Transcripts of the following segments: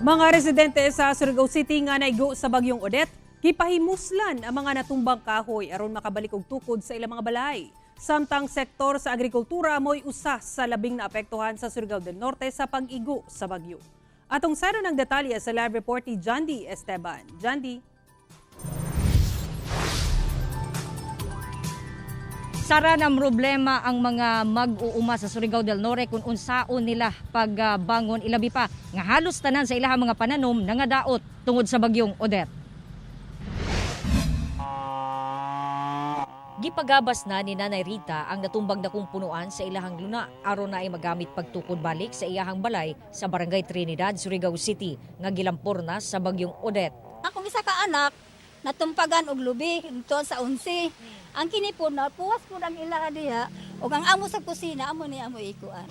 Mga residente sa Surigao City nga naigo sa bagyong Odette, gipahimuslan ang mga natumbang kahoy aron makabalik og tukod sa ilang mga balay. Samtang sektor sa agrikultura mo'y usa sa labing naapektuhan sa Surigao del Norte sa pag-igo sa bagyo. Atong saron ng detalye sa live report ni Jandy Esteban. Jandy. Sara ng problema ang mga mag-uuma sa Surigao del Norte kung unsaon nila pagbangon, ilabi pa nga halos tanan sa ilahang mga pananom nangadaot tungod sa bagyong Odette. Gipagabas na ni Nanay Rita ang natumbag na kung punuan sa ilahang luna aron na ay magamit pagtukod balik sa iyahang balay sa Barangay Trinidad, Surigao City nga gilampor na sa bagyong Odette. Akong isa ka anak, natumpagan og lubi tuon sa 11. Ang kini po na puwas po ang ilaha diha ug ang amo sa kusina amo ni amo ikuan.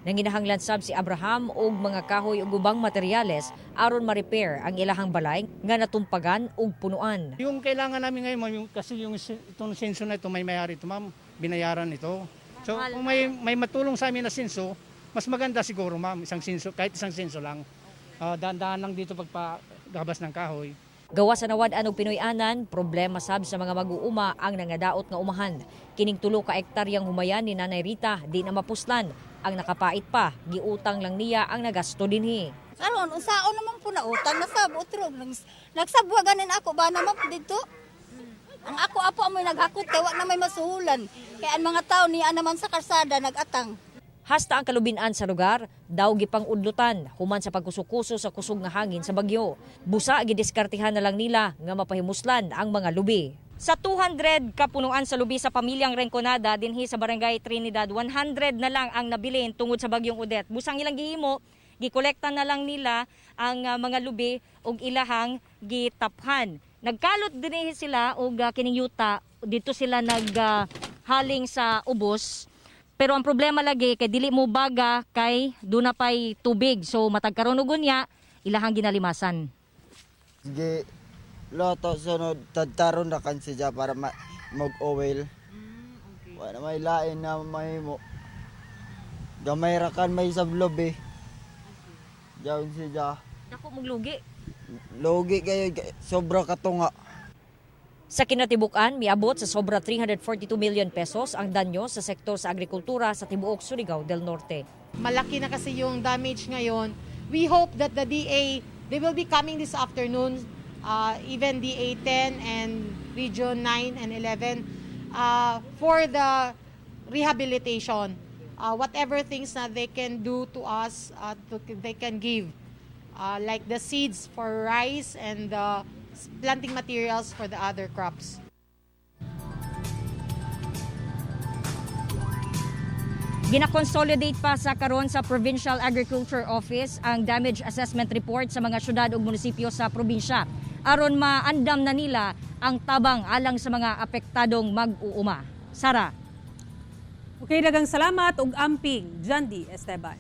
Nanginahanglan sab si Abraham og mga kahoy ug ubang materyales aron ma-repair ang ilahang balay nga natumpagan og punuan. Yung kailangan namin ngayon, ma'am, yung, kasi yung itong senso na ito, may mayari ito, ma'am, binayaran ito. So kung may matulong sa amin na senso, mas maganda siguro, ma'am, isang senso, kahit isang senso lang. Daan-daan lang dito pagpagabas ng kahoy. Gawa sa nawad-an og Pinoy-anan, problema sab sa mga mag-uuma ang nangadaot nga umahan. Kining 3 ka ektaryang humayan ni Nanay Rita di na mapuslan. Ang nakapait pa, giutang lang niya ang nagasto dinhi. Karon unsaon naman po na utang na sab utro nagsabwa ganin ako ba naman po dito. Ang ako apo amoy naghakot kay wa na may masuhulan. Kay ang mga tao niya naman sa karsada nagatang. Hasta ang kalubinan sa lugar, daw gipang udlutan human sa pagkuso-kuso sa kusog nga hangin sa bagyo. Busa gidiskartehan na lang nila nga mapahimuslan ang mga lubi. Sa 200 kapunuan sa lubi sa pamilyang Renconada dinhi sa Barangay Trinidad, 100 na lang ang nabilin tungod sa bagyong Odette. Busang ilang gihimo, gikolekta na lang nila ang mga lubi ug ilahang gitaphan. Nagkalot dinhi sila og kining yuta, dito sila naghaling sa ubos. Pero ang problema lagi kay dili mo baga kay duna pay tubig. So matag karon og unya ilahang ginalimasan. Sige, loto sunod, tadtaron na kan siya para mag-oil. Wala may lain na may mo. Gamay ra kan may sablob eh. Diyan siya. Dako mong lugi. Lugi kayo, sobra katunga. Sa kinatibukan, miabot sa sobra 342 million pesos ang danyo sa sektor sa agrikultura sa tibuok Surigao del Norte. Malaki na kasi yung damage ngayon. We hope that the DA, they will be coming this afternoon, even DA 10 and Region 9 and 11, for the rehabilitation. Whatever things na they can do to us, they can give. Like the seeds for rice and the planting materials for the other crops. Gina-consolidate pa sa karon sa Provincial Agriculture Office ang damage assessment report sa mga syudad ug munisipyo sa probinsya aron maandam na nila ang tabang alang sa mga apektadong mag-uuma. Sara. Okay, daghang salamat ug amping, Jandy Esteban.